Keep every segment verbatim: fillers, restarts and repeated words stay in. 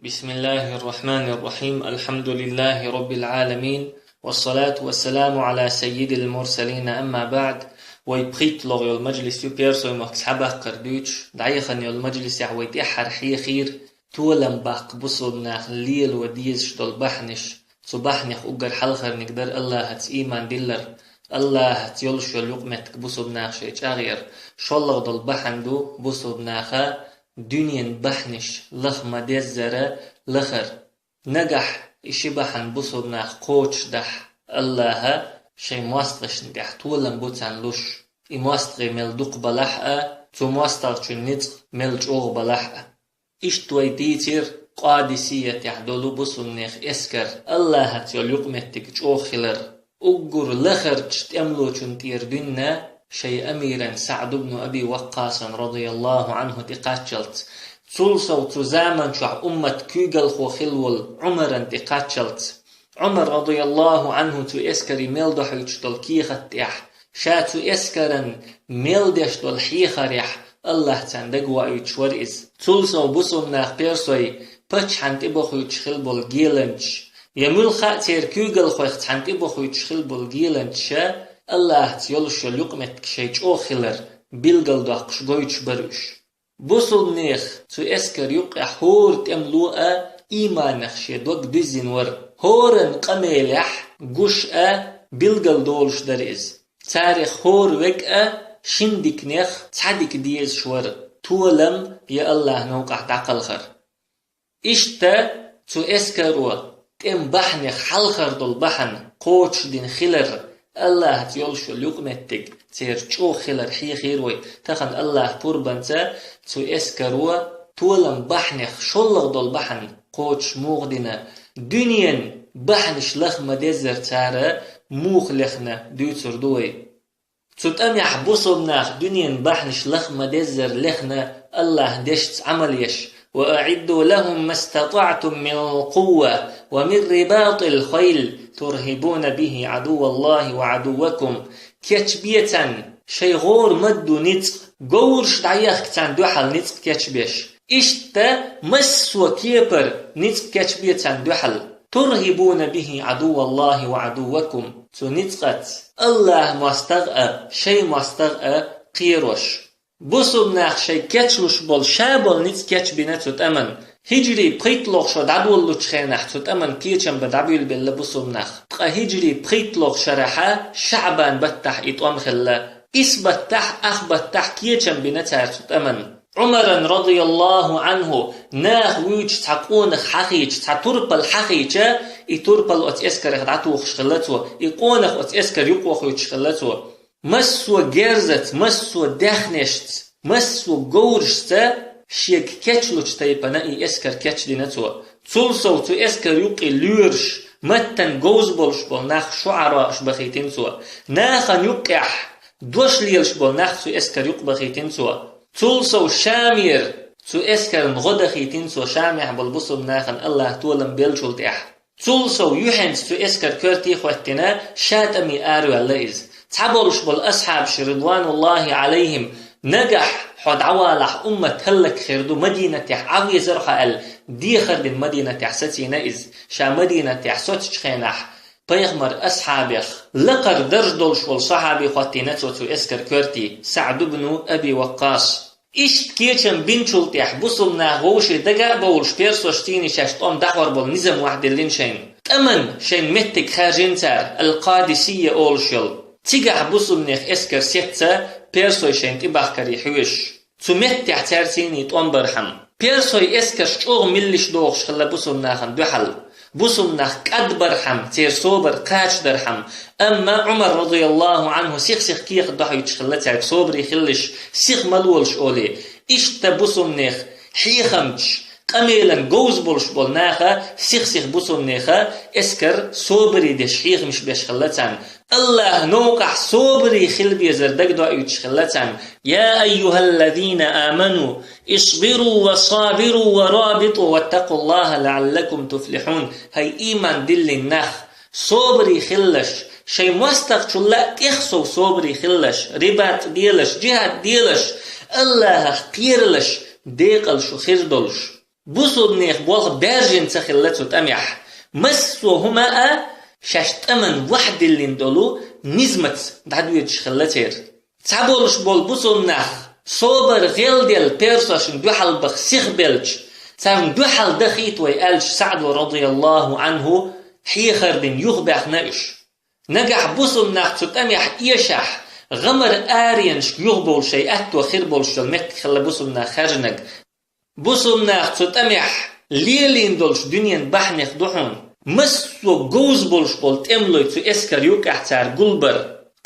بسم الله الرحمن الرحيم. الحمد لله رب العالمين. والصلاة والسلام على سيد المرسلين. أما بعد. Вай пхийтталагӀа йола мажлис ю Персой махка схьабаккхар дуьйцуш, дӀаяхана йолу мажлисехь вай тӀаьххьара хьехийра, толам баккха бусулба нах лело дезаш долу бахьанаш. Цу бахьанех уггар хьалхарниг дара Аллахьаца ийман диллар, Аллахьаца йолуш йолу юкъаметтиг бусулба наха шайн чӀагӀъяр. ШоллагӀа долу бахьана ду бусулба наха дуьненан бахьанаш лаха ма-деззара лахар. Нагахь и ши бахьана бусулба нах кхочушдахь, Аллахьа шайн мостагӀашна тӀехь толам бу царна луш. И мостагӀий мел дукха балахь а, цу мостагӀчун ницкъ мел чӀогӀа балахь а. Иштта вай дийцира Къадисиятехь долу бусулба нехан эскар, Аллахьаца йолу юкъаметтиг чӀогӀа хилар. Уггар лахарчу тӀемалочун тӀера дуьйна шайн амиран СаӀд ибн Аби Ваккхасан, радияллаху Ӏанху, тӀекхаччалц. Цул сов цу заман чохь уммат куьйгалхо хилла волу Ӏумаран тӀекхаччалц. Ӏумар, радияллаху Ӏанху, цу эскаре мел дохьуьйтуш долу кехат тӀехь, ша цу эскаран мел деш долу хьехарехь, Аллахь царна дагавоуьйтуш вара иза. Цул сов бусулба нах Персой паччахьан тӀебохуьйтуш хилла болу геланчаш, я муьлхха а церан куьйгалхойх цхьаьна тӀебохуьйтуш хилла болу геланчаша Аллахьаца йолуш йолу юкъаметтиг шайн чӀогӀа хилар билгалдоккхуш гойтуш бара уьш. Бусулба нехан цу эскар юккъехь хӀора тӀемало а ийманах шен дог дуьззина вара. ХӀоран къамелехь гуш а билгалдолуш дара иза. Царах хӀора верг а шина диканех цхьа дика дезаш вара, толам я Аллахьан новкъахь дӀакхалхар. Иштта цу эскаро тӀеман бахьанех хьалхара долу бахьана кхочушдина хилар, Аллахьаца йолуш йолу юкъаметтиг церан чӀогӀа хилар хьехийра вай. Тахана Аллахьан пурбанца цу эскаро толам бахьанех шоллагӀа долу бахьана кхочуш муха дина, дуьненан бахьанаш лаха ма-деззара цара муха лехна дуьйцур ду вай. Цу тӀамехь бусулба нах дуьненан бахьанаш лаха ма-деззара лехна Аллахьан дешца Ӏамал еш: وأعدوا لهم ما استطعتم من قوة ومن رباط الخيل ترهبون به عدو الله وعدوكم. Кечбе царна шайн гӀора ма-дду ницкъ, говраш дӀаехка царна дуьхьал ницкъ кечбеш. Иштта массо а кепара ницкъ кечбе царна дуьхьал. ترهبون به عدو الله وعدوكم. Цу ницкъаца Аллахьан мостагӀ а, шайн мостагӀ а кхерош. Бусулба нах шайн кечлуш болу ша болу ницкъ кечбина цу тӀаман. ХӀижри пхийтталгӀа шо дӀадолалучу хенахь цу тӀаман кечам бан дӀабуьйлабелла бусулба нах. Ткъа хӀижри пхийтталгӀа шарахьа ШаӀбан баттахь и тӀом хилла. Ис баттахь, ах баттахь кечам бина цара цу тӀаман. Ӏумаран, радияллаху Ӏанху, наха вуьйцуш цхьа къонах хьахийча, цхьа турпал хьахийча, и турпал оцу эскарех дӀатухуш хилла цо, и къонах оцу эскар юкъахуьйтуш хилла цо. Массо а герзаца, массо а даьхнешца, массо а говрашца шега кечлучу тайпана и эскар кечдина цо. Цул сов цу эскар юккъе лоьраш, маттан говза болуш болу нах шуӀароаш бахийтина цо. Нахана юккъехь дош лелаш болу нах цу эскар юкъа бахийтина цо. Цул сов Шамера цу эскарна гӀо дахийтина цо, Шамехь болу бусулба нахана Аллахь толам беллачул тӀехь. Цул сов юьхьанца цу эскар коьрте а хӀоьттина, ша тӀаме араваьлла иза. Цхьаболуш болу асхьабаш, ридвануллахи Ӏалайхим, нагахь хьо дӀавалахь, уммат хӀаллак хир ду, Мадинатехь Ӏан везара хьо аьлла, дехар дина Мадинатехь сацийна иза. Ша Мадинатехь соцучу хенахь, пайхамар асхьабех лакхара дарж долуш волу сахьаби хӀоттийна цо цу эскар коьрте, СаӀд ибн Аби Ваккхас. Иштта кечам бинчул тӀехь бусулба нах вовшийн дага а бовлуш, персош цийний шаьш тӀом дӀахьор болу низам вахдиллина шайна. ТӀаман шайн меттиг хаьржина цара, Ал-Къадисийя олуш йолу. Цигахь бусулба нехан эскар сецца, персой шайн тӀебахкаре хьоьжуш. Цу меттехь цаьрца цийний тӀом бархьама. Персой эскарш чӀогӀа миллиш дохуш хилла бусулба нахана дуьхьал. Бусулба нах кӀадбархьама, церан собар кхачадархьама. Амма Ӏумар, радияллаху Ӏанху, сих-сиха кехат дохьуьйтуш хилла цаьрга, собаре хилалаш, сиха ма лолаш олий. Иштта бусулба нехан хьехамчаш, къамелан говза болуш болу наха сих-сиха бусулба нехан эскар собаре деш, хьехамаш беш хилла царна. Аллахь новкъахь собаре хила безар дагадоуьйтуш хилла царна: يا أيها الذين آمنوا اصبروا وصابروا ورابطوا واتقوا الله لعلكم تفلحون. ХӀай ийман диллина нах, собаре хилалаш, шайн мостагӀчул а тӀех сов собаре хилалаш, рибат делаш, джихад делаш, Аллахьах кхералаш, декъала шу хир долуш. Бусулбанех болх баьржина ца хилла цу тӀамехь. Массо а хӀума а шаьш тӀаман вахьа диллина долу низамца дӀадоьдуш хилла церан. Цхьаболуш болу бусулба нах, собар гӀелделла, персошна дуьхьал баха сихбелча, царна дуьхьал дахийта вай аьлча, СаӀдо, радияллаху Ӏанху, хьехар дина юхабаьхна уьш. Нагахь бусулба нах цу тӀамехь эшахь, гӀамар аренашка юхабовла шайн аьтто хир болуш йолу меттиг хилла бусулба нах хаьржинарг. Бусулба нах цу тӀамехь лелийна долчу дуьненан бахьанех ду хьуна. Массо а говза болуш болу тӀемалой цу эскар юккъехь цара гулбар.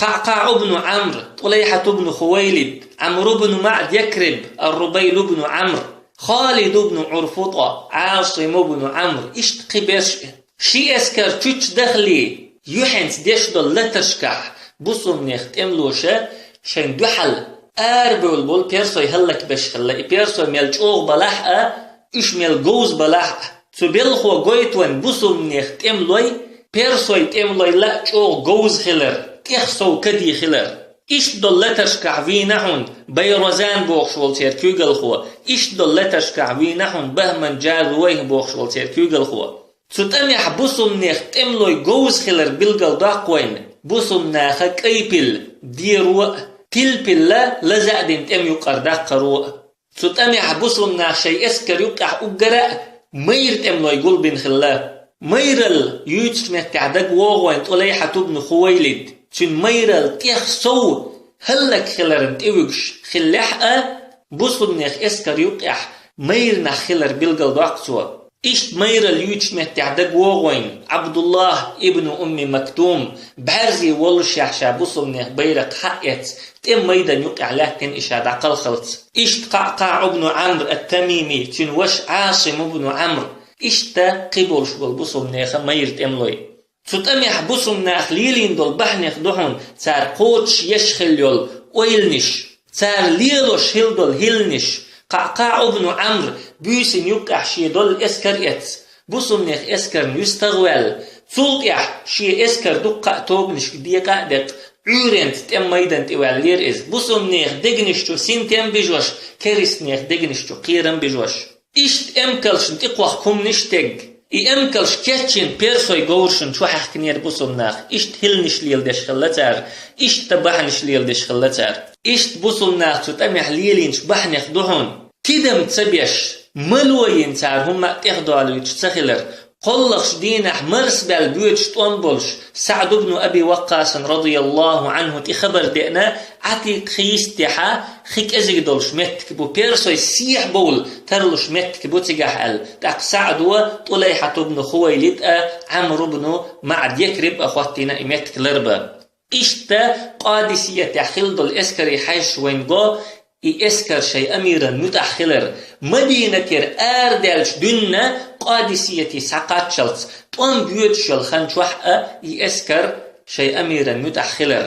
КъаӀкъаӀ ибн Ӏамр, ТӀулайхьат ибн Хувайлид, Ӏамр ибн МаӀд Якриб, Ар-Рубайл ибн Ӏамр, Халид ибн ӀурфутӀа, Ӏасим ибн Ӏамр, иштта кхин берш а. Ши эскар чуьчча дахале, юьхьанца деш долу латаршкахь бусулбанех тӀемалоша шайн дуьхьал арабевлла болу персой хӀаллакбеш хилла. И персой мел чӀогӀа балахь а, уьш мел говза балахь а, цу белхо гойту вайн бусулбанех тӀемалой персой тӀемалойла а чӀогӀа говза хилар, тӀех сов каде хилар. Иштта долу латаршкахь вийна хьуна Байрозан бохуш волу церан куьйгалхо, иштта долу латаршкахь вийна хьуна Бахман Джазуайх бохуш волу церан куьйгалхо. Цу тӀамехь бусулбанех тӀемалой говза хилар билгалдоккху вайна бусулбанаха кӀайпилла деро а, тилпилла лаза а дина тӀеман юкъара даккхаро а. Цу тӀамехь бусулбанах шайн эскар юккъехь уггара а майра тӀемалой гулбина хилла. Майралла юьйцучу меттехь дагавогӀу вайн ТӀулайхьат ибн Хувайлид. Цуьнан майралла тӀех сов хӀаллак хиларна тӀевуьгуш хиллехь а, бусулбанех эскар юккъехь майра нах хилар билгалдоккху цо. Иштта майралла юьйцучу меттехь дагавогӀу вайн Ӏабдуллах ибн Умми Мактум, бӀаьрзе воллушехь ша бусулбанех байракх хьаэцна, тӀеман майдан юккъехь лаьттина и ша дӀакхалхалц. Иштта КъаӀкъаӀ ибн Ӏамр ат-Тамими, цуьнан ваша Ӏасим ибн Ӏамр, иштта кхин болуш болу бусулбанеха майра тӀемалой. Цу тӀамехь бусулба нах лелийна долу бахьанех ду хьуна цара кхочушъеш хилла йолу ойланаш, цара лелош хилла долу хӀилланаш. КъаӀкъаӀ ибн Ӏамр буьйсанна юккъехь шен долу эскар эцна, бусулбанех эскарна юьстагӀваьлла, цул тӀаьхьа шен эскар дуккха а тобанашка декъа а декъна, Ӏуьйренца тӀеман майдан тӀе ваьллера иза, бусулбанех дегнаш чу синтем бижош, керистанех дегнаш чу кхерам бижош. Иштта эмкалшна тӀекхохку хӀуманаш тегга. И эмкалш кечйина персой говрашна чу хьаьхкинера бусулба нах. Иштта хӀилланаш леладеш хилла цара, иштта бахьанаш леладеш хилла цара. Иштта бусулба нах цу тӀамехь лелийначу бахьанех ду хьуна. Тидам ца беш, мало йина цара хӀумма а тӀехдолуьйтуш ца хилар. КхоалгӀачу дийнахь марсабаьлла боьдуш тӀом болуш, СаӀд ибн Аби Ваккъасан, радияллаху Ӏанху, тӀе хабар деана, Ӏатикъ хи йистехьа, хи кӀезиг долуш меттиг бу, персой сехьа бовла тарлуш меттиг бу цигахь аьлла. ТӀаккха СаӀдо ТӀулайхьат ибн Хувайлид а, Ӏамр ибн МаӀд Якриб а хӀоттийна и меттиг ларбан. Иштта Къадисиятехь хилла долу эскаре хьаьжча вайна го, и эскар шайн амиран муьтӀахь хилар. Мадинатера арадаьлча дуьйна Къадисияте схьакхаччалц, тӀом боьдуш йолу хан чохь а и эскар шайн амиран муьтӀахь хилар.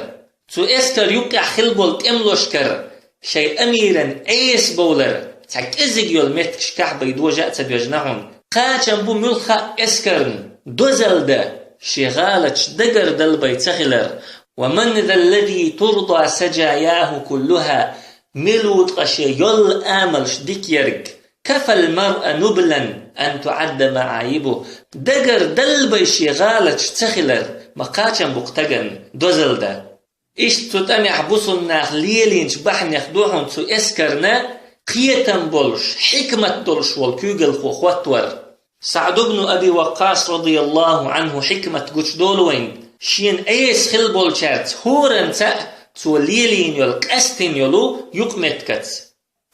Цу эскар юккъехь хилла болу тӀемалошкара шайн амиран Ӏеса бовлар цхьа кӀезиг йолу меттигашкахь бен дожа а ца доьжна хьуна. Кхачам бу муьлхха а эскарна дозалла дан, шен гӀалаташ дагардала бен ца хилар. ومن ذا الذي ترضى سجاياه كلها, мила ву ткъа шен йолу амалш дика ерг? كفى المرء نبلا أن تعد معايبه. Дагардала бен шен гӀалаташ ца хилар, ма кхачам бу-кх стагана дозалла дан. Иштта цу тӀамехь бусулба нах лелийначу бахьанех ду хьуна цу эскарна кхетам болуш, хьикмат долуш волу куьйгалхо хӀоттавар. СаӀд ибн Аби Ваккъас, радияллаху Ӏанху, хьикмат гучудолу вайна, шена Ӏеса хилла болчаьрца хӀоранца а цо лелийна йолу, къаьстина йолу юкъаметтигца.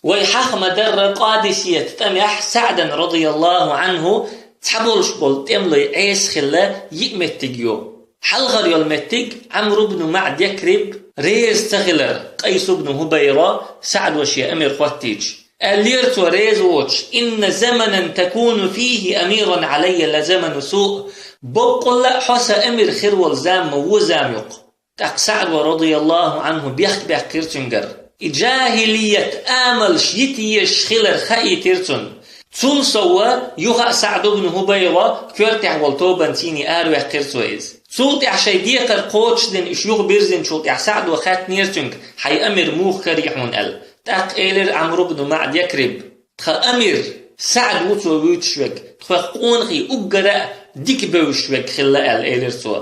Вай хьаха ма-дарра, Къадисият тӀамехь СаӀдан, радияллаху Ӏанху, цхьаболуш болу тӀемалой Ӏеса хилла йиъ меттиг ю. Хьалхара йолу меттиг Ӏамр ибн МаӀд Якриб реза ца хилар, Къайс ибн ХӀубайра, СаӀдо шен амир хӀоттийча. Аьллера цо реза воцуш: إن زمنا تكون فيه أميرا علي لزمن سوء. Боккъалла а хьо сан амир хир волу зама ма вон зама ю-кх. ТӀаккха СаӀдо, радияллаху Ӏанху, бехк баьккхира цуьнгара. И джахилият амалш йита езаш хилар хаийтира цунна. Цул сов, юха а СаӀд ибн ХӀубайра коьртехь волу тобанца йиний араваьккхира цо иза. Цул тӀаьхьа шайн декхар кхочушдина уьш юхабирзинчул тӀаьхьа СаӀдо хаьттинера цуьнга: «Хьайн амир муха карий хьуна?» – аьлла. ТӀаккха элира Ӏамр ибн МаӀд Якриб: «Тхан амир СаӀд ву цо вуьйцуш верг, тхох къонахий уггара а дика бевзаш верг хилла аьлла, элира цо.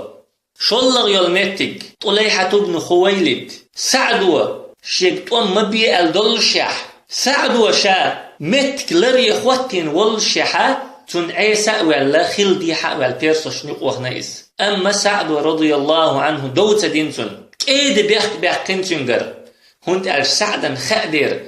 ШоллагӀа йолу меттиг, ТӀулайхьат ибн Хувайлид. СаӀдо шега тӀом ма бе аьлла доллушехь, СаӀдо ша меттиг ларъе хӀоттийна воллушехьа, цунна Ӏеса а ваьлла, хила дехьа а ваьлла, персошна юкъавахана иза. Амма СаӀдо, радияллаху Ӏанху, дов ца дина цунна. КӀеда бехк баьккхина цуьнгара. ХӀунда аьлча СаӀдан хаьа дера,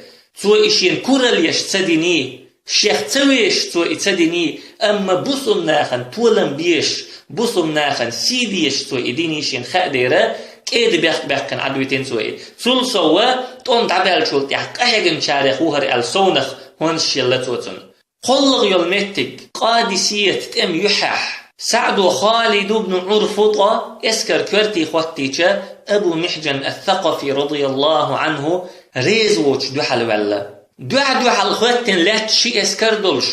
цо и шена куралла еш ца диний, шех ца вешаш цо и ца диний, амма бусулба нахана толам беш, бусулба нахана сий деш цо и диний шена хаьа дера, кӀеда бехк баьккхина Ӏадвитина цо и. Цул сов, тӀом дӀабаьллачул тӀаьхьа къахьегначарех ву хӀара аьлла совнаха хӀонсаш елла цо цунна. КхоллагӀа йолу меттиг, Къадисият тӀеман юьххьехь, СаӀдо Халид ибн ӀурфутӀа эскар коьрте хӀоттийча, Абу Михьжан ас-Сакъафи, радияллаху Ӏанху, реза воцуш дуьхьал ваьлла. Дуьхьа-дуьхьал хӀоьттина лаьтташ ши эскар долуш,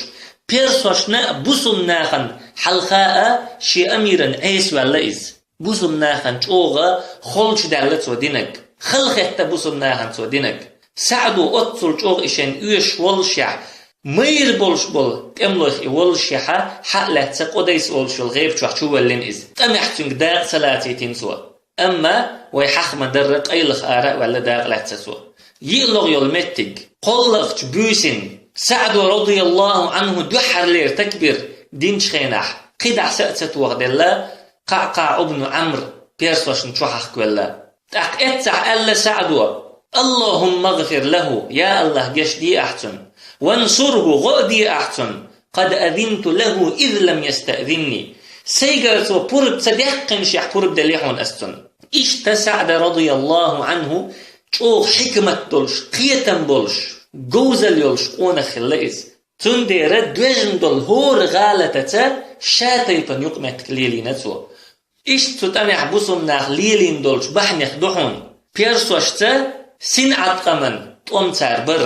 персошна а, бусулба нахана хьалха а шен амиран Ӏеса ваьлла иза. Бусулба нахана чӀогӀа холчу даьлла цо динарг. Халахетта бусулба нахана цо динарг. СаӀдо оццул чӀогӀа и шайна оьшуш воллушехь, майра болуш болу тӀемалойх и воллушехьа, хьа а лаьцна Къудайс олуш йолу гӀеба чохь чу валлина иза. ТӀамехь цуьнга дакъа ца лацийтина цо. Амма вай хьаха ма-дарра, къайлаха ара а ваьлла дакъа лаьцна цо. ЙиълагӀа йолу меттиг, кхоллахчу буьйсина, СаӀдо, радияллаху Ӏанху, дуьххьарлера такбир динчу хенахь, кхидӀа са а ца тохаделла, КъаӀкъаӀ ибн Ӏамр персошна чу хьахкавелла. ТӀаккха эццахь аьлла СаӀдо: «Аллахумма гӀфир лаху, я АллахӀ, гечде ахь цунна, вансурху, гӀо а де ахь цунна, къад азинту лаху из лам ястаъзинни, сайгара цо пурба ца даьккхинашехь, пурба делахь хьуна ас цунна». Иштта СаӀда, радияллаху Ӏанху, чӀогӀа хьикмат долуш, кхетам болуш, говзалла йолуш къонах хилла иза. Цундела доьжна долу хӀора гӀалатаца ша тайпана юкъаметтиг лелийна цо. Иштта цу тӀамехь бусулба наха лелийна долчу бахьанех ду хьуна персошца синӀаткъаман тӀом цара бар,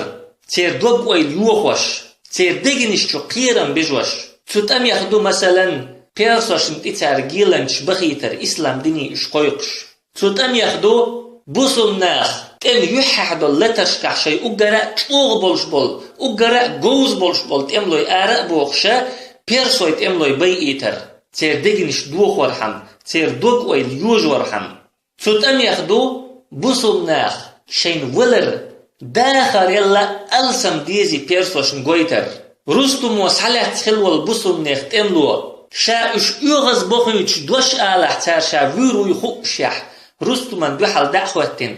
церан дог-ойла йохош, церан дегнаш чу кхерам бижош. Цу тӀамех ду, масалан, персошна тӀе цара геланчаш бахийтар, ислам дине уьш кхойкхуш. Цу тӀамех ду бусулба наха тӀеман юьххьехь долу латаршкахь шайн уггара а чӀогӀа болуш болу, уггара а говза болуш болу тӀемалой ара а бохуша, персой тӀемалой байийтар, церан дегнаш дохорхьама, церан дог-ойла йожорхьама. Цу тӀамех ду бусулба наха шайна валар, дахарелла алсам дези персошна гойтар. Рустумо схьалаьцна хилла волу бусулба нехан тӀемало, ша уьш оьгӀаз бохуьйтуш дош алахь, цара ша вуьйр вуй хуъушехь, рустуман дуьхьал дӀа а хӀоьттина: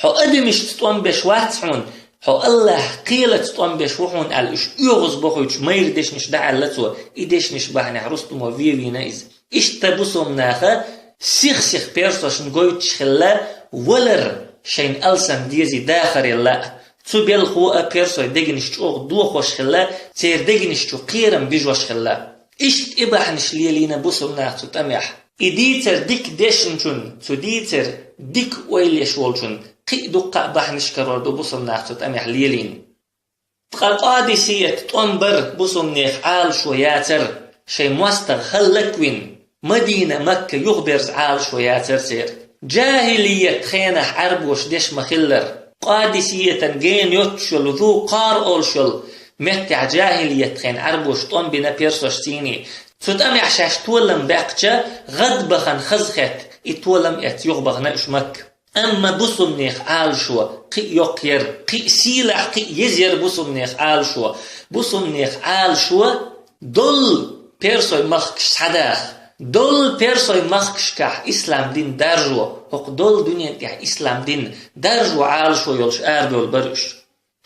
«Хьо адамашца тӀом беш вац хьуна, хьо АллахӀ кхелаца тӀом беш ву хьуна», — аьлла, уьш оьгӀаз бохуьйтуш майра дешнаш дӀааьлла цо, и дешнаш бахьанехь рустумо вевийна иза. Иштта бусулба наха сих-сиха персошна гойтуш хилла валар, шайна алсам дези дахарелла а. Цу белхо а персой дегнаш чӀогӀа дохош хилла, церан дегнаш чу кхерам бижош хилла. Иштта и бахьанаш лелийна бусулба наха цу тӀамехь. И дийцар дика дешначун, цу дийцар дика ойла еш волчун кхин а дуккха а бахьанаш карор ду бусулба наха цу тӀамехь лелийна. Ткъа Къадисият тӀом бар бусулба нехан Ӏалашо яцара, шайн мостагӀа хӀаллаквина, Мадина-Макка юхаберза Ӏалашо яцара церан. Джахилият хенахь Ӏаьрбоша деш ма-хиллара, Къадисиятан гена йоццуш йолу Зу Къар олуш йолу меттехь джахилият хенахь Ӏаьрбоша тӀом бина персошций. Цу тӀамехь шаьш толам баьккхича, гӀадбахана хазахетта, и толам эцна юхабахана уьш Макка. Амма бусулба нехан Ӏалашо кхин а йоккха яра, кхин а сийлахь, кхин а еза яра бусулба нехан Ӏалашо. Бусулба нехан Ӏалашо долу персой махкаш схьадаха, долу персой махкашкахь ислам дин даржо, хӀокху долу дуьнен тӀехь ислам дин даржо Ӏалашо йолуш арабевлла бара уьш.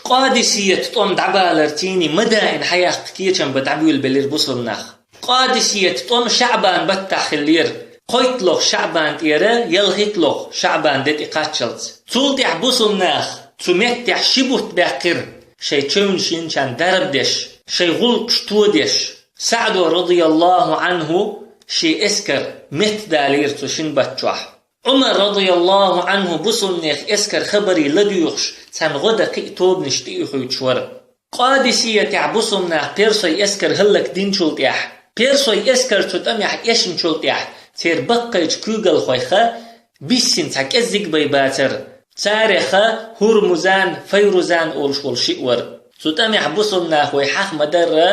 Къадисият тӀом дӀабаларций ма даийна хьаяккха кечам бан дӀабуьйлабелира бусулба нах. Къадисият тӀом ШаӀбан баттахь хиллера, кхойтталгӀа ШаӀбан тӀера ялхитталгӀа ШаӀбан де тӀе кхаччалц. Цул тӀаьхьа бусулба наха цу меттехь ши бутт баьккхира, шайн чевнаш йинчарна дарба деш, шайн гӀуллакхаш тодеш. СаӀдо, радияллаху Ӏанху, шен эскар меттадалийра цу шина батта чохь. Ӏумар, радияллаху Ӏанху, бусулба нехан эскаран хабарий ладуьйгӀуш, царна гӀо дан кхин а тобанаш тӀеухуьйтуш вара. Къадисиятехь бусулба наха персой эскар хӀаллакдинчул тӀаьхьа, персой эскар цу тӀамехь эшначул тӀаьхьа, церан баккхийчу куьйгалхойх биссина цхьа кӀеззиг бай бацара. Царех Хурмузан, Файрузан олуш волу шиъ вара. Цу тӀамехь бусулнахой хьахма дарра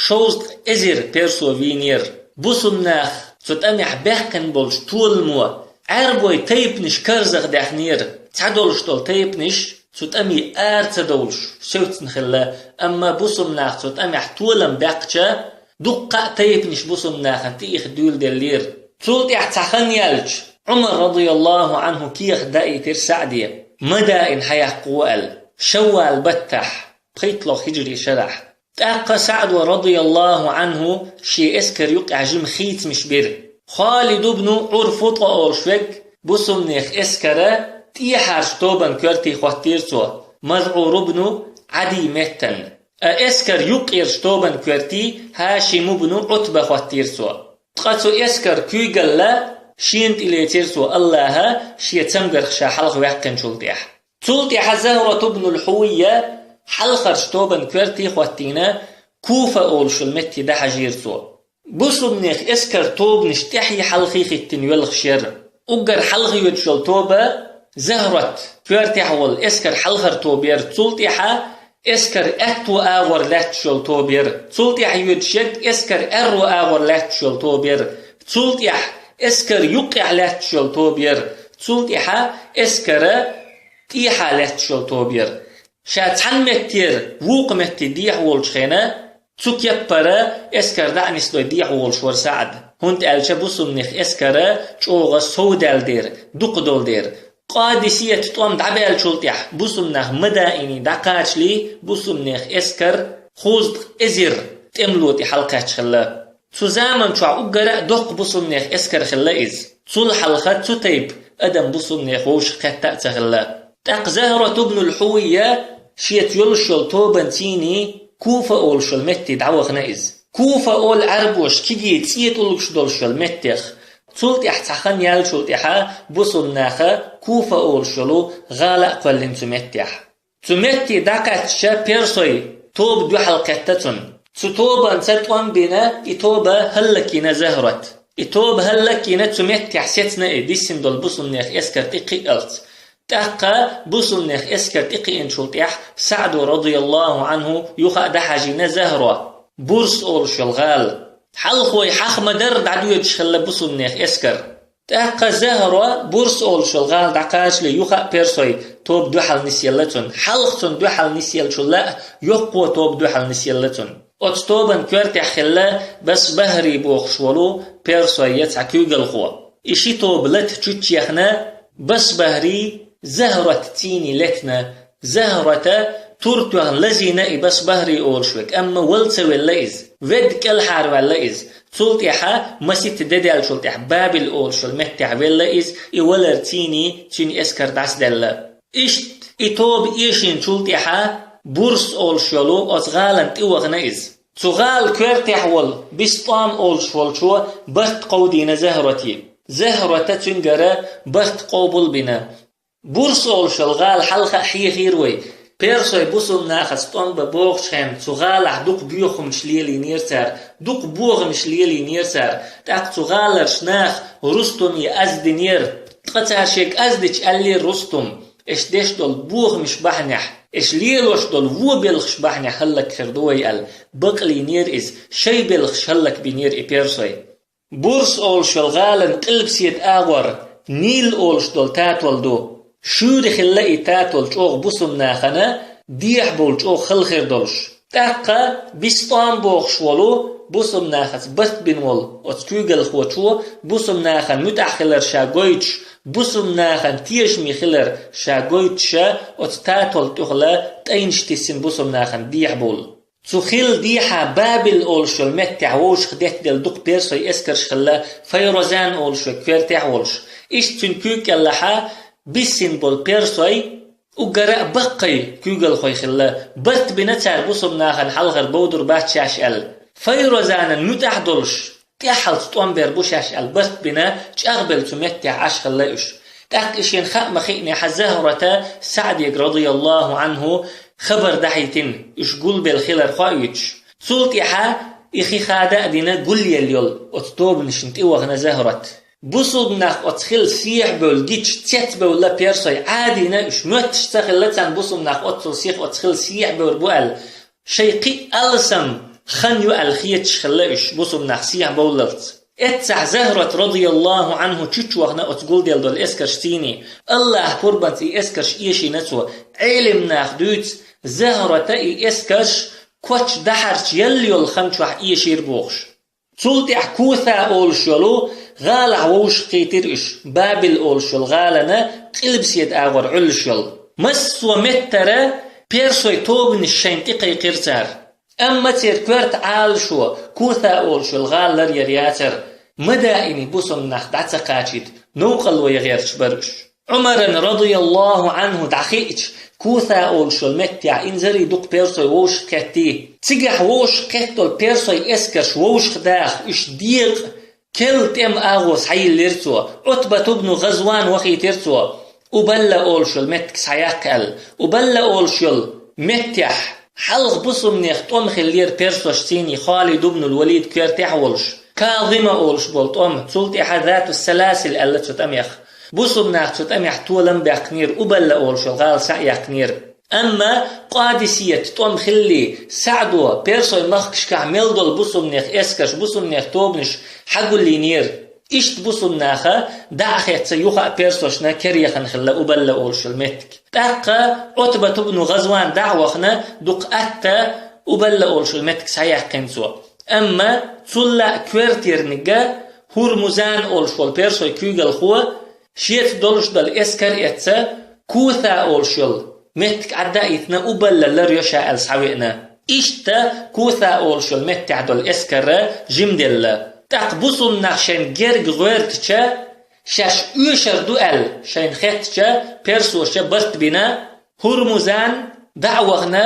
шовзткъа эзар персо вийнера. Бусулнах цу тӀамехь баьккхина болчу толамо Ӏаьрбой тайпанаш карзахдаьхнера. Цхьадолуш долу тайпанаш цу тӀаме ара ца довлуш, севцна хилла, амма бусулнах цу тӀамехь толам баьккхича, дуккха а тайпанаш бусулнахана тӀе иха дуьйладеллера. Цул тӀаьхьа цхьа хан яьлча, Ӏумар, радияллаху Ӏанху, кехат даийтира СаӀде, ма даийна хьаяккха гӀо аьлла, шаввал баттахь, пхийтталгӀа хиджри шарахь. ТӀаккха СаӀдо, радияллаху Ӏанху, шен эскар юкъехь жима хийцамаш бира. Халид ибн Ӏурфутъа олуш верг бусулнех эскара тӀехьарчу тобан коьрте хӀоттийра цо, МазӀур ибн Ӏадий меттана. А эскар юккъерчу тобан коьрте ХӀашим ибн Ӏутба хӀоттийра цо. Ткъа цу эскар куьйгалла шена тӀе лецира цо Аллаха, шен цамгарх ша хьалха ваьккхинчул тӀаьхьа. Цул тӀаьхьа Захрат ибн ал-Хьувайя хьалхарчу тобан коьрте хӀоттийна, Куфа олуш йолу метте дӀахьажийра цо. Бусулнех эскар тобанаш тӀаьхьий хьалхий хӀиттина йоьлхуш яра. Уггар хьалха йоьдуш йолу тоба Захрат коьртехь волу эскар хьалхара тоба яра, цул тӀаьхьа эскар аьтту агӀор лаьтташ йолу тоба яра, цул тӀаьхьа йоьдуш ерг эскар аьрру агӀор лаьтташ йолу тоба яра, цул тӀаьхьа эскар юккъехь лаьтташ йолу тоба яра, цул тӀаьхьа эскара тӀехьа лаьтташ йолу тоба яра. Ша цхьана меттера вукху метте дехьа волчу хенахь, цу кеппара эскар дӀа а нисдой дехьа волуш вара СаӀд, хӀунда аьлча бусулнех эскара чӀогӀа совдаьлла дера, дукха долу дера. Къадисият тӀом дӀабаьллачул тӀаьхьа бусулнах ма даийний дӀакхачале, бусулнех эскар кхузткъа эзар тӀемало тӀе хьалакхаьчна хилла. Цу заман чохь уггара а доккха бусулнех эскар хилла иза. Цул хьалха цу тайпа адам бусулнех вовшах кхетта а ца хилла. ТӀаккха Захрат ибн ал-Хьувайя шеца йолуш йолу тобанций Куфа олуш йолу метте дӀавахана иза. Куфа олу Ӏаьрбоша кегий цӀе тӀулгаш долуш йолу меттех. Цул тӀаьхьа цхьа хан яьллачул тӀаьхьа бусулнаха Куфа олуш йолу гӀала а кхоьллина цу меттехь. Цу метте дӀакхаьчча, персой тоба дуьхьал кхетта цунна. Цу тобанца тӀом бина, и тоба хӀаллакйина Захрат. И тоба хӀаллакйина, цу меттехь сецна и, диссина долу бусулнех эскар тӀекхиалц. ТӀаккха бусулнех эскар тӀекхиъначул тӀаьхьа СаӀдо, радияллаху Ӏанху, юха а дӀахьажийна Захро, Бурс олуш йолу гӀала. Хьалхой хьахма дарра дӀадоьдуш хилла бусулнех эскар. ТӀаккха Захро, Бурс олуш йолу гӀала дӀакхачале, юха а персой тоба дуьхьал нисъелла цунна. Хьалха цунна дуьхьал нисъеллачул а йоккхо тоба дуьхьал нисъелла цунна. Оцу тобан коьртехь хилла Басбахри бохуш волу персойн цхьа куьйгалхо. И ши тоба лата чуччехна, Басбахри Захрат цӀийне летна, Захрата тур тоьхна лазийна и Басбахри олуш верг, амма вала ца велла иза. Ведда кӀелхьарваьлла иза. Цул тӀаьхьа маситта де даьллачул тӀаьхьа Бабил олуш йолу меттехь велла иза, и валар цӀийне цуьнан эскар дӀасадаьлла. Иштта и тоба эшийначул тӀаьхьа Бурс олуш йолу оцу гӀалана тӀевахана иза. Цу гӀала коьртехь волу Бистам олуш волчо барт кховдийна Захрате. Захрата цуьнгара барт къобал бина. Бурс олуш йолу гӀала хьалха а хьехийра вай. Персой бусулнахаца тӀом бан богӀучу хенахь цу гӀалахь дукха боьхамаш лелийнера цара, дукха бохамаш лелийнера цара. ТӀаккха цу гӀаларчу наха Рустуме аз динера. Ткъа цара шега аз дича аьллера Рустума: «Аш деш долу бохамаш бахьанехь, аш лелош долу вон белхаш бахьанехь хӀаллакьхир ду вай», — аьлла, бакълийнера иза, шайн белхаш хӀаллакбинера и персой. Бурс олуш йолу гӀалан къилбаседа агӀор Нил олуш долу татол ду. Шуьйра хилла и татол чӀогӀа бусулнахана, дехьа бовла чӀогӀа хала хир долуш. ТӀаккха Бистам бохуш волу, бусулнахаца барт бина волу оцу куьйгалхочо бусулнахана муьтӀахь хилар ша гойтуш, бусулнахана тешаме хилар ша гойтуша, оцу татол тӀехула тӀайнаш тиссина бусулнахана дехьа бовла. Цу хилла дехьа Бабил олуш йолу меттехь вовшах деттаделла дукха персой эскарш хилла, Файрозан олуш верг коьртехь а волуш. Иштта цуьнан куьйга кӀеллахьа биссина болу персой уггара а баккхий куьйгалхой хилла. Барт бина цара бусулнахана хьалхара бовдур бац шаьш аьлла. Файрозанан муьтӀахь долуш, тӀаьххьалц тӀом бер бу шаьш аьлла барт бина, чӀагӀбелла цу меттехь Ӏаш хилла уьш. ТӀаккха и шена хаа ма хиънехьа Захрата СаӀдега, радияллаху Ӏанху, хабар дахьийтина, уьш гулбелла хилар хоуьйтуш. Цул тӀаьхьа и хи хада а дина гулъелла йолу оцу тобанашна тӀевахана Захрат. Бусулба нах оцу хила сехьа бевлла гича, цецбевлла персой, Ӏадийна уьш, моьттуш ца хилла царна бусулба нах оццул сиха оцу хила сехьа бевр бу аьлла. Шайн кхин а алсам хан ю аьлла хеташ хилла уьш бусулба нах сехьа бовллалц. Эццахь Захьрат, радияллаху Ӏанху, чучча вахана оцу гулделла долу эскарш цийний. Аллахьа пурбанца и эскарш эшийна цо. Ӏелам наха дуьйцу, Захьрата и эскарш коч дахьарчу елла йолу хан чохь эшийра бохуш. Цул тӀаьхьа Куса олуш йолу гӀалахь вовшахкхийтира уьш, Бабил олуш йолу гӀалана къилбаседа агӀор Ӏуьллуш йолу. Массо а меттара персой тобанаш шайна тӀекхайкхира цара. Амма церан коьрта Ӏалашо Куса олуш йолу гӀала ларъяр яцара, Мадаине бусулба нах дӀа ца кхачийта, новкъарло ян гӀерташ бара уьш. Ӏумаран, радияллаху Ӏанху, дӀахиъча, Куса олуш йолу меттехь инзаре дукха персой вовшахкхеттий. Цигахь вовшахкхетталу персой эскарш вовшахдаха, уьш декъа, керла тӀеман агӀо схьайиллира цо. Ӏутбат ибн ГӀазван вахийтира цо, Убалла олуш йолу меттиг схьаяккха аьлла. Убалла олуш йолу меттехь хьалха бусулба нехан тӀом хиллера персошций, Халид ибн ал-Валид коьртехь а волуш, Казима олуш болу тӀом, цул тӀаьхьа Зату Саласил аьлла цу тӀамех. Бусулба наха цу тӀамехь толам баьккхинера, Убалла олуш йолу гӀала схьа а яьккхинера. Амма Къадисият тӀом хиллий, СаӀдо персой махкашкахь мел долу бусулба нехан эскарш, бусулба нехан тобанаш схьагулйинера. Иштта бусулба наха дӀа а хетта, юха а персошна кера яхана хилла Убалла олуш йолу меттиг. ТӀаккха Ӏутбат ибн ГӀазван дӀа а вахана, дукха атта Убалла олуш йолу меттиг схьаяьккхина цо. Амма цул а коьртера нигга Хурмузан олуш волу персой куьйгалхо шеца долуш долу эскар эцна, Куса олуш йолу меттиг Ӏадда а йитина, Убалла ларйо ша аьлла схьавеана. Иштта Куса олуш йолу меттехь долу эскар жимделла. ТӀаккха бусулба нах шайн герга гӀоьртича, шаьш оьшур ду аьлла шайна хеттача, персоша барт бина, Хурмузан дӀа а вахана,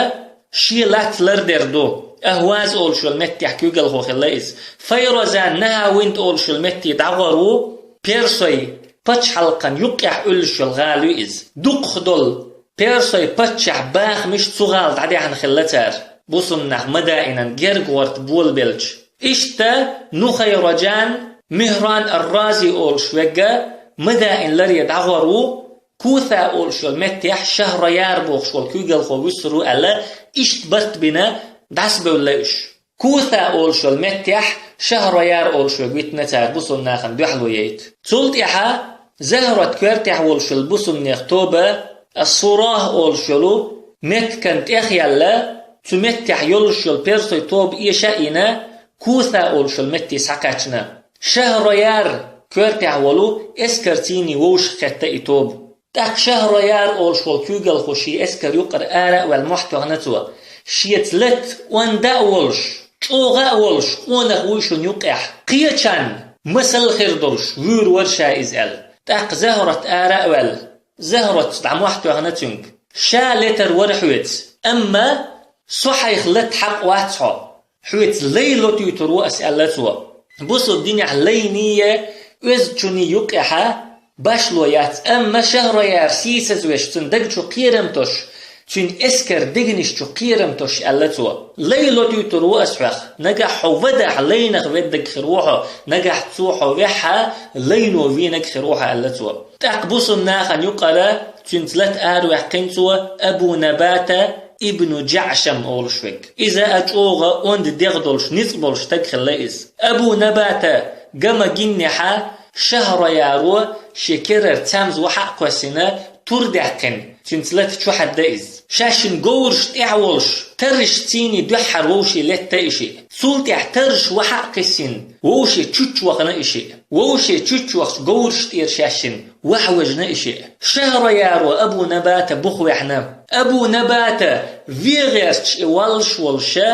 шен латта лардер ду. Ахваз олуш йолу меттехь куьйгалхо хилла иза. Файрозан, Нахьавинд олуш йолу метте дӀагӀор ву, персой пачхьалкхан юккъехь Ӏуьллуш йолу гӀала ю иза. Дукхах долу персой паччахь бахамаш цу гӀала дӀадаьхьна хилла цара, бусулба нах Мадаинан герга гӀорта болабелча. Иштта Нухайрожан, Михран ар-Рази олуш вегга, Мадаин ларъе дӀагӀор ву, Куса олуш йолу меттехь Шахрояр бохуш волу куьйгалхо вуьсур ву аьлла, иштта барт бина дӀасабевлла уьш. Куса олуш йолу меттехь Шахрояр олуш вег витина цара бусулба нахана дуьхьало яйта. Цул тӀаьхьа Захьрат коьртехь волуш йолу бусулба нехан тоба Ас-Сурах олуш йолу меттиган тӀехъяьлла, цу меттехь йолуш йолу персой тоба эша а йина, Куса олуш йолу метте схьакхаьчна. Шахрояр коьртехь волу эскарцийний вовшахкхетта и тоба. ТӀаккха Шахрояр олуш волу куьйгалхо шен эскар юкъара ара а ваьлла мохь тоьхна цо. Шеца лата онда а волуш, чӀогӀа а волуш, къонах вуй шуна юкъехь. Кхечанна масал хир долуш, вуьйр вара ша иза аьлла. ТӀаккха Захьрат ара а ваьлла, Захьратца дӀа мохь тоьхна цуьнга. Ша летар вара хьоьца, амма со хьайх лата хьакъ вац хьо. Хьоьца лай лотуьйтур ву ас, аьлла цо. Бусулба динехь лайнийн, оьзачунний юккъехьа башло яц, амма Шахрояр сийсазвеш, цуьнан даг чу кхерам тосуш, цуьнан эскар дегнаш чу кхерам тосуш, аьлла цо. Лай лотуьйтур ву ас хьох, нагахь хьо вадахь лайнах веддаг хир ву хьо, нагахь цо хьо вехьа лайно вийнаг хир ву хьо, аьлла цо. ТӀаккха бусулба нахана юкъара цуьнца лата араваьккхина цо Абу Набата ибну Джаъшам олуш вег. Иза а чӀогӀа онда дегӀ долуш, ницкъ болуш стаг хилла иза. Абу Набата гама гиннехьа Шахрояро шен керара цамза вахьа а кхоьссина, тур даьккхина, цуьнца лата чу хьаьдда иза. Шаьшшинна говраш тӀехь а волуш, таррашцийний дуьххьара вовшийн летта и шиъ. Цул тӀаьхьа тарраш вахьа а кхиссина, вовшийн чучча вахана и шиъ. Вовшийн чучча вахча говраш тӀера шаьшшинна вахьа вежна и шиъ. Шахрояро Абу Набата бух ваьхьна. Абу Набата вен гӀерташ и валлаш волуша,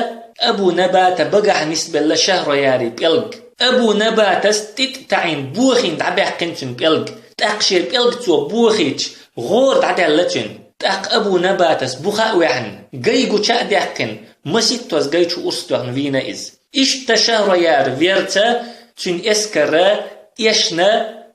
Абу Набата багахь нисбелла Шахроярий пӀелг. Абу Набатас тӀитӀа таӀийна бохийна дӀабаьккхина цуьнан пӀелг. ТӀаккха шен пӀелг цо бохийча, гӀора дӀадаьлла цуьнан. ТӀаккха Абу Набатас буха а ваьхьна, гай гуча а даьккхина, маситтаза гай чу урс тоьхна вийна иза. Иштта Шахрояр верца, цуьнан эскара эшна,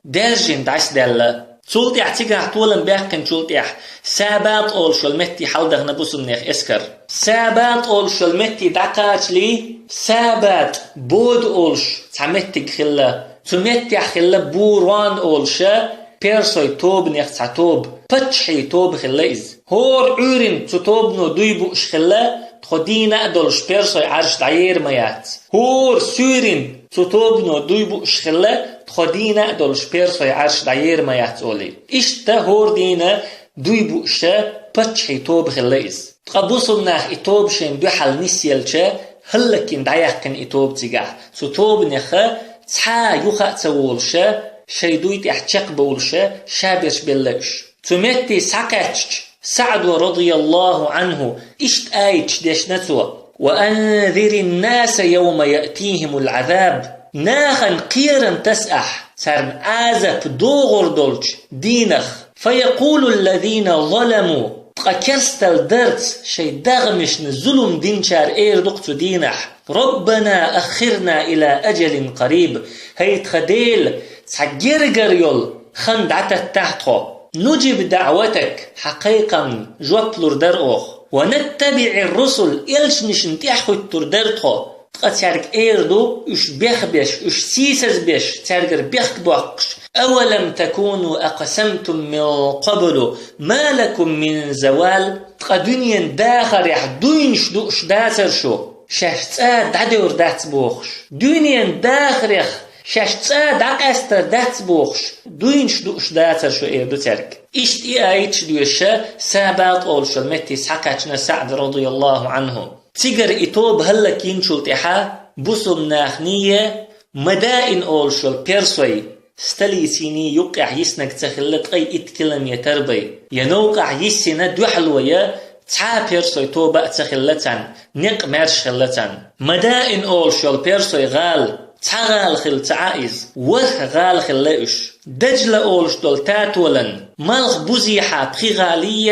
даьржина дӀасадаьлла. Цул тӀаьхьа цигахь толам баьккхинчул тӀаьхьа Сабат олуш йолу метте хьаладахана бусулба нехан эскар. Сабат олуш йолу метте дӀакхачале, Сабат бода олуш цхьа меттиг хилла. Цу меттехь хилла Бурон олуша персой тобанех цхьа тоба, паччахьий тоба хилла иза. ХӀора Ӏуьйрина цу тобано дуй бууш хилла, тхо дийна а долуш персой Ӏарш дӀаер ма яц. ХӀора суьйрина цу тобано дуй бууш хилла, тхо дийна а долуш персой Ӏарш дӀаер ма яц олий. Иштта хӀора дийна дуй бууша паччахьий тоба хилла иза. Ткъа бусулнах и тоба шайн дуьхьал нисъелча, хӀаллакйина дӀаяьккхина и тоба цигахь. Цу тобанеха цхьа а юха а ца волуша, шайн дуй тӀехь чекхбовлуша, ша берш белла уьш. Цу метте схьакхаьчча, СаӀдо, радияллаху Ӏанху, иштта аяташ дешна цо: «وأنذر الناس يوم يأتيهم العذاب». Нахана кхерам таса ахь, царна Ӏазап догӀур долчу дийнах. «فيقول الذين ظلموا», ткъа керстал дарца шайн дагӀмашна зулум динчара эр ду-кх цу дийнахь: «ربنا أخرنا إلى أجل قريب». ХӀай тхан Дела, цхьа гергара йолу хан дӀататтахь тхо. «نجب دعوتك», хьан кхайкхамна жоп лур дара оха. «ونتبع الرسل», элчанашна тӀаьхьахӀуьттур дара тхо. Ткъа цаьрга эр ду, уьш бехбеш, уьш сийсазбеш, цаьргара бехк боккхуш: «أولم تكونوا أقسمتم من قبل ما لكم من زوال». Ткъа дуьненан дахарехь дуйнаш дууш дацара шу, шаьш цкъа дӀадевр дац бохуш. Дуьненан дахарех шаьш цкъа дӀакъаьстар дац бохуш, дуйнаш дууш дацара шу, эр ду цаьрга. Иштта и аяташ доьшуша, Сабат олуш йолу метте схьакхаьчна СаӀд, радияллаху Ӏанху. Цигара и тоба хӀаллакйинчул тӀаьхьа бусулнахний, Мадаин олуш йолу персой столицаний юккъехь йиснарг ца хилла ткъе итт километр бен. Я новкъахь йиссина дуьхьало я цхьа а персой тоба а ца хилла царна, некъ маьрша хилла царна. Мадаин олуш йолу персой гӀала цхьа гӀала хилла ца Ӏа иза, ворхӀ гӀала хилла уьш. Дажла олуш долу татолан малхбузехьа пхи гӀалий,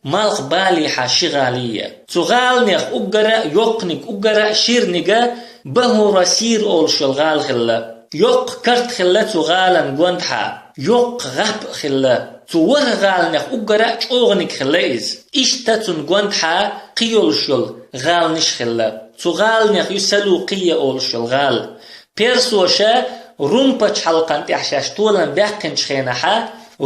малхбалехьа ши гӀалий. Цу гӀаланех уггара а йоккханиг, уггара а ширниг Бахурасир олуш йолу гӀала хилла. Йоккха карт хилла цу гӀалан гондахьа, йоккха гӀап а хилла. Цу ворхӀ гӀаланех уггара а чӀогӀаниг хилла иза. Иштта цунна гондахьа кхин йолуш йолу гӀаланаш хилла. Цу гӀаланех ю Салукия олуш йолу гӀала. Персоша Рум пачхьалкхан тӀехь шаьш толам баьккхинчу хенахьа,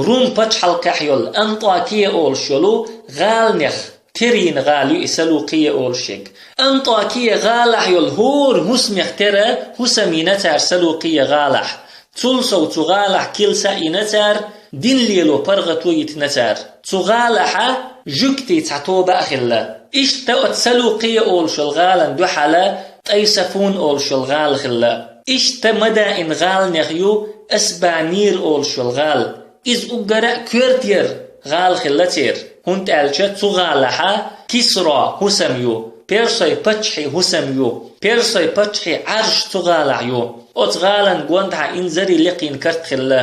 Рум пачхьалкхехь йолу Антакия олуш йолу гӀаланех терийна гӀала ю и Салукия олуш ерг. Антакия гӀалахь йолу хӀора хӀусамех тера хӀусам йина цара Салукия гӀалахь. Цул сов цу гӀалахь килса а йина цара, дин лело паргӀато йитина цара. Цу гӀалахьа жуьгтий цхьа тоба а хилла. Иштта оцу Салукия олуш йолу гӀалан дуьхьала Тайсафун олуш йолу гӀала хилла. Иштта Мадаин гӀаланех ю Асбанир олуш йолу гӀала. Иза уггара а коьртера гӀала хилла церан, хӀунда аьлча цу гӀалахьа Кисро хӀусам ю, персой паччахьий хӀусам ю, персой паччахьий Ӏарш цу гӀалахь ю. Оцу гӀалан гондахьа инзаре лекхийна карт хилла.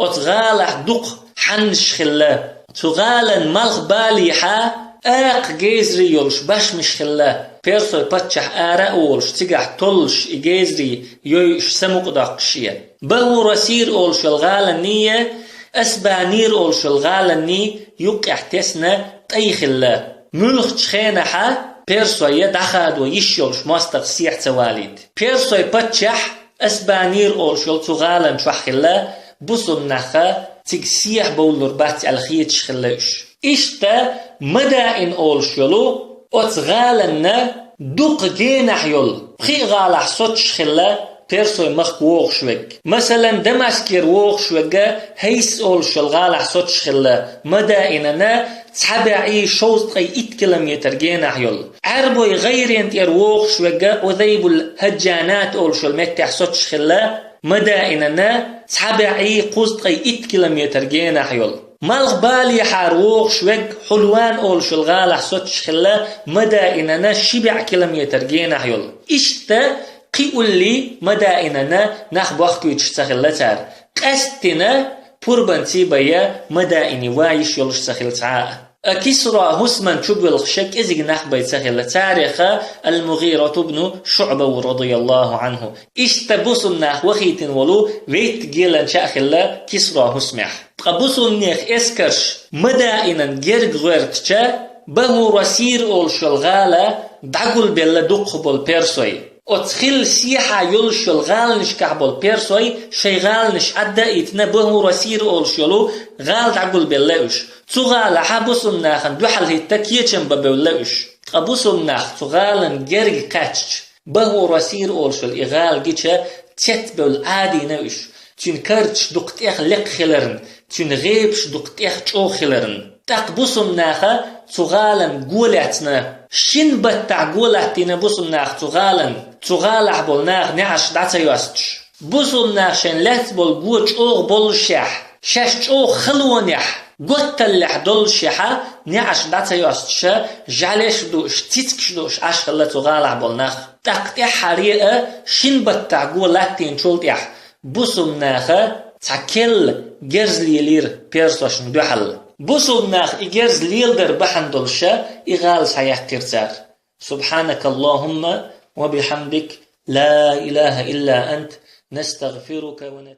Оцу гӀалахь дукха хьаннаш хилла. Цу гӀалан малхбалехьа акха гезарий йолуш башмаш хилла, персой паччахь ара а волуш, цигахь толлуш и гезарий йойуш самукъадоккхуш шен. Бахурасир олуш йолу гӀаланний, Асбанир олуш йолу гӀаланний юккъехь тесна тӀай хилла. Муьлххачу хенахьа персой дӀахадо йиш йолуш мостагӀа сехьа ца валийта. Персой паччахь Асбанир олуш йолу цу гӀалан чохь хилла, бусулнахха цига сехьа бовлур бац аьлла хеташ хилла уьш. Иштта Мадаин олуш йолу оцу гӀаланна дукха генахь йолу, пхи а гӀалахь соцуш хилла персой махка вогӀуш верг. Масалан, Дамаскера вогӀуш верг Хьайс олуш йолу гӀалахь соцуш хилла, Мадаинана цхьа бӀе шовзткъе итт километр генахь йолу. Ӏаьрбой гӀайрен тӀера вогӀуш верг Ӏузайбул Хьаджанат олуш йолу меттехь соцуш хилла, Мадаинана цхьа бӀе кхузткъе итт километр генахь йолу. Малхбалехьара вогӀуш верг Хьулван олуш йолу гӀалахь соцуш хилла, Мадаинана ши бӀе километр генахь йолу. Иштта кхин уллий Мадаинана нах бохкуьйтуш ца хилла цара. Къаьсттина пурбанций бай Мадаине ван йиш йолуш ца хилла цхьа а. А Кисро хӀусаман чу боьлхуш кӀезиг нах бай ца хилла, царех Ал-МугӀирату бну ШуӀба ву, радияллаху Ӏанху. Иштта бусулнах вахийтина волу вейтта геланча а хилла Кисро хӀусамехь. Ткъа бусулнех эскарш Мадаинан герга гӀоьртича, Бахурасир олуш йолу гӀала дӀагулбелла дукхахболу персой. Оцу хилла сехьа йолуш йолу гӀаланашкахь болу персой шайн гӀаланаш Ӏадда а йитина, БахӀуро-Сийра олуш йолу гӀала дӀагулбелла уьш. Цу гӀалахь бусулба нахана дуьхьал хӀитта кечам бан бевлла уьш. Ткъа бусулба нах цу гӀалан герга кхаьчча, БахӀуро-Сийра олуш йолу и гӀала гича, цецбевлла Ӏадийна уьш. Цуьнан карчаш дукха тӀех лекха хиларна, цуьнан гӀебаш дукха тӀех чӀогӀа хиларна. ТӀаккха бусулба наха цу гӀалан го лаьцна. Шина баттахь го латтийна бусулба наха цу гӀалан, цу гӀалахь болу наха неӀарш дӀа ца йостуш. Бусулба наха шайн лаьцна болу го чӀогӀа боллушехь, шаьш чӀогӀа халонехь, готталлехь доллушехьа, неӀарш дӀа ца йостуша, жӀаьлеш а дууш, цицигаш а дууш Ӏаш хилла цу гӀалахь болу нах. ТӀаккха тӀаьххьара а шина баттахь го латтийначул тӀаьхьа бусулба наха цхьа керла герз лелийра персошна дуьхьал. Бусулба наха и герз леладар бахьана долуша и гӀала схьаяьккхира цара. سبحانك اللهم وبحمدك، لا إله إلا أنت، نستغفرك ونتوب